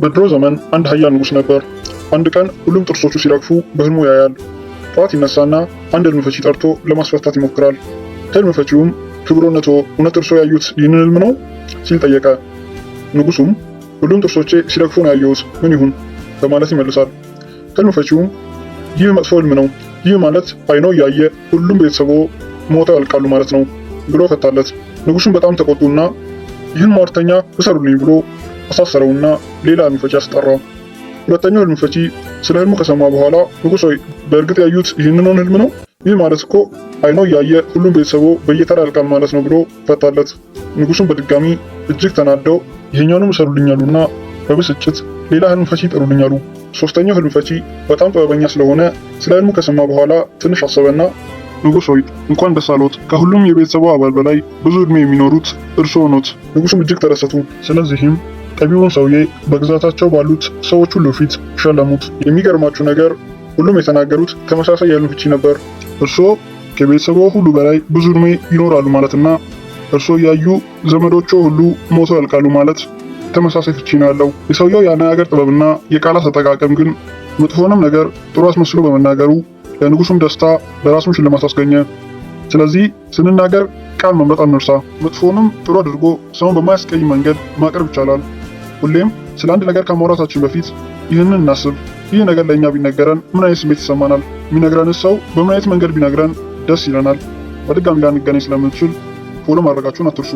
በድሮ ዘመን አንድ ኃያል ንጉሥ ነበር። አንድ ቀን ሁሉም ጥርሶቹ ሲረግፉ በህልሙ ያያል። ጠዋት ይነሳና አንድ ህልም ፈቺ ጠርቶ ለማስፈታት ይሞክራል። ህልም ፈቺውም "ክቡርነቶ፣ እውነት እርሶ ያዩት ይህንን ህልም ነው?" ሲል ጠየቀ። ንጉሱም "ሁሉም ጥርሶቼ ሲረግፉ ነው ያየሁት፣ ምን ይሁን?" በማለት ይመልሳል። ህልም ፈቺውም "ይህ መጥፎ ህልም ነው። ይህ ማለት አይኖ እያየ ሁሉም ቤተሰቦ ሞተው ያልቃሉ ማለት ነው" ብሎ ፈታለት። ንጉሱም በጣም ተቆጡና "ይህን ሟርተኛ እሰሩልኝ" ብሎ አሳሰረውና ሌላ ህልም ፈቺ አስጠራ። ሁለተኛው ህልም ፈቺ ስለ ህልሙ ከሰማ በኋላ "ንጉሥ ሆይ፣ በእርግጥ ያዩት ይህንን ህልም ነው? ይህ ማለት እኮ አይኖ እያየ ሁሉም ቤተሰቦ በየተራ ያልቃል ማለት ነው" ብሎ ፈታለት። ንጉሱም በድጋሚ እጅግ ተናደው "ይሄኛውንም እሰሩልኝ" አሉና በብስጭት "ሌላ ህልም ፈቺ ጥሩልኝ" አሉ። ሶስተኛው ህልም ፈቺ በጣም ጥበበኛ ስለሆነ ስለ ህልሙ ከሰማ በኋላ ትንሽ አሰበና "ንጉሥ ሆይ፣ እንኳን ደስ አሎት፣ ከሁሉም የቤተሰቡ አባል በላይ ብዙ ዕድሜ የሚኖሩት እርስዎ ኖት።" ንጉሱም እጅግ ተደሰቱ። ስለዚህም ጠቢቡን ሰውዬ በግዛታቸው ባሉት ሰዎች ሁሉ ፊት ሸለሙት። የሚገርማችሁ ነገር ሁሉም የተናገሩት ተመሳሳይ የህልም ፍቺ ነበር። እርስዎ ከቤተሰቦ ሁሉ በላይ ብዙ ዕድሜ ይኖራሉ ማለትና እርስዎ እያዩ ዘመዶቾ ሁሉ ሞተው ያልቃሉ ማለት ተመሳሳይ ፍቺ ነው ያለው። የሰውየው የአነጋገር ጥበብና የቃላት አጠቃቀም ግን መጥፎንም ነገር ጥሩ አስመስሎ በመናገሩ ለንጉሱም ደስታ ለራሱም ሽልማት አስገኘ። ስለዚህ ስንናገር ቃል መምረጥ አንርሳ። መጥፎንም ጥሩ አድርጎ ሰውን በማያስቀይም መንገድ ማቅረብ ይቻላል። ሁሌም ስለ አንድ ነገር ከማውራታችን በፊት ይህንን እናስብ። ይህ ነገር ለእኛ ቢነገረን ምን አይነት ስሜት ይሰማናል? የሚነግረንስ ሰው በምን አይነት መንገድ ቢነግረን ደስ ይለናል? በድጋሚ ላንገናኝ ስለምንችል follow ማድረጋችሁን አትርሱ።